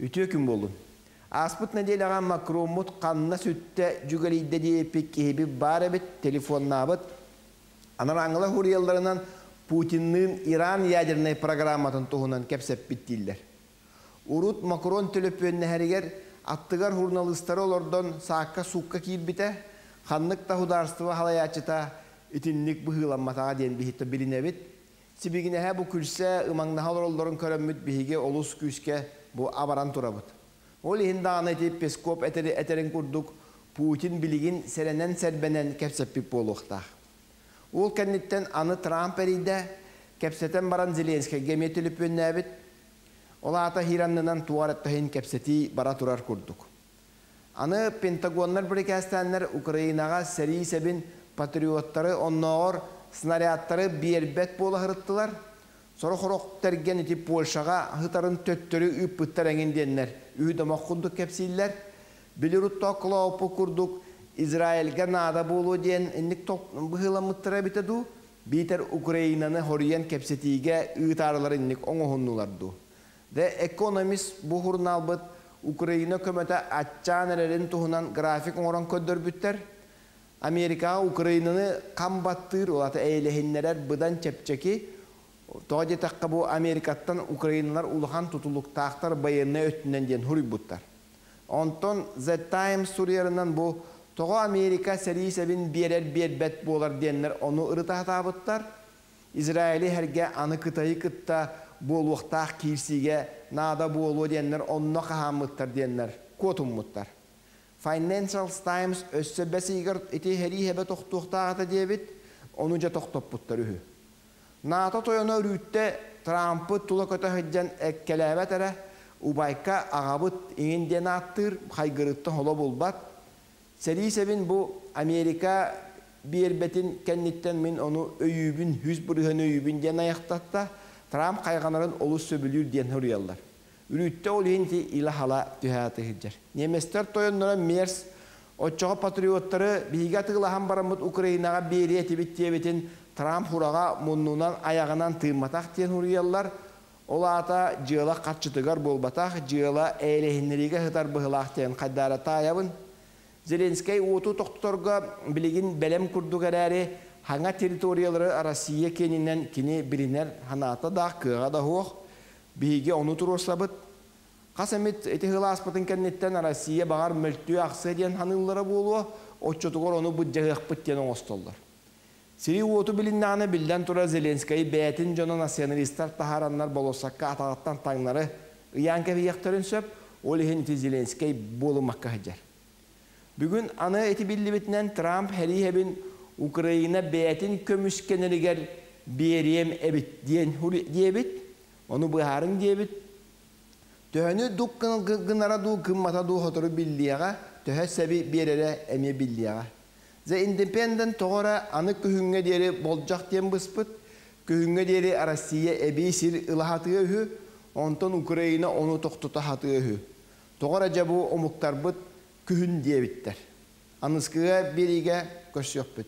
Үтүө күн буоллун. Ааспыт нэдиэлэҕэ Макроммут ханна сүттэ дьүгэлийдэ диэппит киһибит баар эбит, телефоннаабыт. Анарааҥҥылар суруйалларынан Путинныын Иран ядернай программатын туһунан кэпсэппит дииллэр. Урут Макрон төлөпүөннэһэригэр аттыгар журналистары олордон саакка-суукка киирбитэ, ханнык да судаарыстыба салайааччыта итинник быһыыламматаҕа диэн биһиги билинэбит. Сибигинэһэ бу күлсэ, ымаҥнаһа олороллорун көрөммүт биһиги олус күүскэ бу абаран турабыт. Ол иһин даҕаны ити Песков этэрин курдук Путин билигин сэрэнэн-сэрбэнэн кэпсэппит буолуохтаах. Ол кэнниттэн аны Трамп эрийдэ, кэпсэтэн баран Зеленскэйгэ эмиэ төлөпүөннээбит. Ол аата хираннынан туох эрэ кэпсэтии бара турар курдук. Аны Пентагоннар бирикээстээннэр Украинаҕа сэрии сэбин патриоттары оннооҕор снарядтары биэрбэт буола сырыттылар. Сорох-сорох тэргэн ити Польшаҕа ыһытарын төттөрү ыыппыттар эҥин диэннэр үһү-домох курдук кэпсииллэр. Били Руттоокколооппут курдук Израильга наада буолуо диэн инник быһыыламмыттара эбитэ дуу, биитэр Украинаны хоруйан кэпсэтиигэ ыытаарылар инник оҥоһуннулар дуу. The Economist бу сурунаалбыт Украина көмөтө аччаан эрэрин туһунан график оҥорон көрдөрбүттэр. Америкаҕа Украинаны хам баттыыр, ол аата эйэлэһиннэрэр быдан чэпчэки. Тоҕо диэтэххэ бу Америкаттан Украиналар улахан тутулуктаахтар байыаннай өттүнэн диэн суруйбуттар. Онтон The Times суруйарынан бу тоҕо Америка сэрии сэбин биэрэр биэрбэт буолар диэннэр ону ырытаһатаабыттар. Израили эргэ аны Кытайы кытта буолуохтаах киирсиигэ наада буолуо диэннэр онно хаһааммыттар диэннэр куотуммуттар. Financial Times өссө бэс ыйыгар ити сэрии сэбэ тохтуохтаах этэ диэбит, ону дьэ тохтоппуттар үһү. НАТО тойоно өрүүттэ Трампы тула көтө сылдьан эккэлээбэт эрэ, убайка аҕабыт иҥин диэн ааттыыр, хайгырыттан холо булбат. Сэрии сэбин бу Америка биэрбэтин кэнниттэн мин ону өйүүбүн, 100% өйүүбүн диэн айахтатта, Трамп хайҕанарын олус сөбүлүүр диэн суруйаллар. Үрүүттэ ол иһин ити ила-хала түһэ сылдьар. Немецтэр тойонноро Мерс оччоҕо патриоттары биһиги атыылаһан бараммыт Украинаҕа биэриэ этибит диэбитин Трамп хураҕа муннунан айаҕынан тыымматах диэн суруйаллар. Ол аата дьыала харчытыгар буолбатах, дьыала эйэлэһиннэриигэ сытар быһыылаах диэн хайдаара таайабын. Зеленскэй уоту тохтоторго билигин бэлэм курдук эрээри, хаҥа территориялары Россия киэнинэн кини билинэр санаата да, кыаҕа да суох. Биһиги ону туруорсабыт. Хас эмит ити сыл ааспытын кэнниттэн Россия баҕар мөлтүө ахсыа диэн ханыыллара буолуо, оччотугар ону быдьаһыахпыт диэн оҥостоллор. Сири уоту билиннэҕинэ биллэн турар Зеленскэй бэйэтин дьоно националистар таһаараннар болуоссакка атаҕыттан таҥнары ыйаан кэбиһиэхтэрин сөп, ол иһин ити Зеленскэй буолуммакка сылдьар. Бүгүн аны ити биллибитинэн Трамп сэрии сэбин Украина бэйэтин көмүскэнэригэр биэриэм эбит диэн диэбит, ону быһаарыҥ диэбит. Төһөнү дук гынара дуу, гыммата дуу сотору биллиэҕэ, төһө сэби биэрэрэ эмиэ биллиэҕэ. The Independent тоҕо эрэ аны күһүҥҥэ диэри болдьох диэн быспыт, күһүҥҥэ диэри Россия эбии сир ыла сатыа үһү, онтон Украина ону тохтото сатыа үһү. Тоҕо эрэ дьэ бу омуктарбыт күһүн диэбиттэр. Аныскыга биэриигэ көрсүөхпүт.